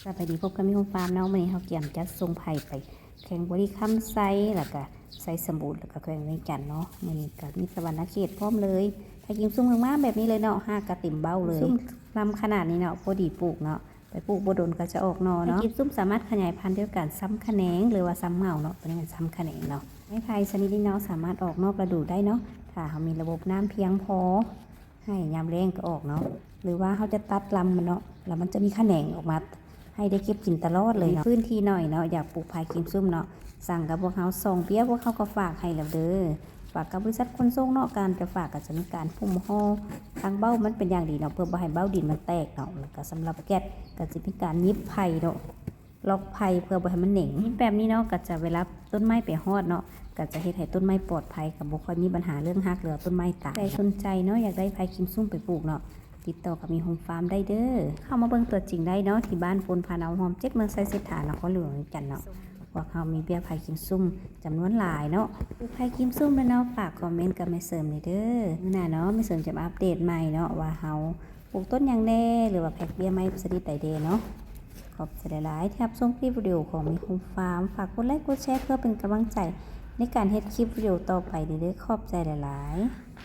ສະບາຍດີ ພົບກັບມິໂຮມຟາມເນາະ. ມື້ນີ້ເຮົາກຽມຈັດສົ່ງໄຜ່ໄປແຂວງບໍລິຄຳໄຊ ແລ້ວກະໄຊສະບູນ ແລ້ວກະແຂວງວຽງຈັນເນາະ. ມື້ນີ້ກະມີສະຫວັນນະເຂດພ້ອມເລີຍ. ໄຜ່ກິມຊຸມງາມໆແບບນີ້ເລີຍເນາະ, ຮາກກະເຕັມເບົ້າເລີຍ. ຊຸມລຳຂະໜາດນີ້ເນາະ ພໍດີປູກເນາະ, ໄປປູກບໍ່ດົນກະຈະອອກໜໍ່ເນາະ. ໄຜ່ກິມຊຸມສາມາດຂະຫຍາຍພັນດ້ວຍການຊຳຂະແໜງ ຫຼືວ່າຊຳເຫງົາເນາະ, ຕົວນີ້ແມ່ນຊຳຂະແໜງເນາະ. ໄມ້ໄຜ່ຊະນິດນີ້ເນາະ ສາມາດອອກນອກລະດູໄດ້ເນາະ ຖ້າເຮົາມີລະບົບນ້ຳພຽງພໍ. ໃຫ້ຍາມແລ້ງກໍອອກເນາະ ຫຼືວ່າເຮົາຈະຕັດລຳມັນເນາະ ແລ້ວມັນຈະມີຂະແໜງອອກມາໃຫ້ໄດ້ເກັບກິນຕະຫຼອດເລີຍເນາະ. ພື້ນທີ່ໜ້ອຍເນາະ ຢາກປູກໄຜ່ກິມຊຸມເນາະ ສັ່ງກັບພວກເຮົາສອງເບ້ຍ ພວກເຮົາກໍຝາກໃຫ້ແລ້ວເດີ. ຝາກກັບບໍລິສັດຂົນສົ່ງເນາະ, ການຈະຝາກກໍຈະມີການຫຸ້ມຫໍ່ທາງເບົ້າມັນເປັນຢ່າງດີເນາະ ເພື່ອບໍ່ໃຫ້ເບົ້າດິນມັນແຕກເນາະ. ແລ້ວກໍສຳລັບແກັດກໍຈະມີການຫຍິບໄຜ່ເນາະ ລັອກໄຜ່ເພື່ອບໍ່ໃຫ້ມັນເໜັງ. ແບບນີ້ເນາະ ກໍຈະເວລາຕົ້ນໄມ້ໄປຮອດເນາະ ກໍຈະເຮັດໃຫ້ຕົ້ນໄມ້ປອດໄພ ກໍບໍ່ຄ່ອຍມີບັນຫາເລື່ອງຫັກ ຫຼືວ່າຕົ້ນໄມ້ຕາຍ. ໃຜສົນໃຈເນາະ ຢາກໄດ້ໄຜ່ກິມຊຸມໄປປູກເນາະ ຕິດຕໍ່ກັບມິໂຮມຟາມໄດ້ເດີ. ເຂົ້າມາເບິ່ງຕົວຈິງໄດ້ເນາະ ທີ່ບ້ານໂພນພານາວ ຫ້ອມເຈັດ ເມືອງໄຊເສດຖາ ນະຄອນຫຼວງວຽງຈັນເນາະ. ພວກເຮົາມີເບ້ຍໄຜ່ກິມຊຸມຈຳນວນຫຼາຍເນາະ. ປູກໄຜ່ກິມຊຸມແລ້ວເນາະ ຝາກຄອມເມັນກັບແມ່ເສີມແດ່ເດີ. ມື້ໜ້າເນາະ ແມ່ເສີມຈະມາອັບເດດໃໝ່ເນາະ ວ່າເຮົາ ປູກຕົ້ນຫຍັງແດ່ ຫຼືວ່າແພັກເບ້ຍໄມ້ຊະນິດໃດແດ່ເນາະ. ຂອບໃຈຫຼາຍໆ ທີ່ຮັບຊົມຄລິບວິດີໂອຂອງມິໂຮມຟາມ. ຝາກກົດໄລກົດແຊ ເພື່ອເປັນກຳລັງໃຈໃນການເຮັດຄລິບວິດີໂອຕໍ່ໄປເດີ. ຂອບໃຈຫຼາຍໆ.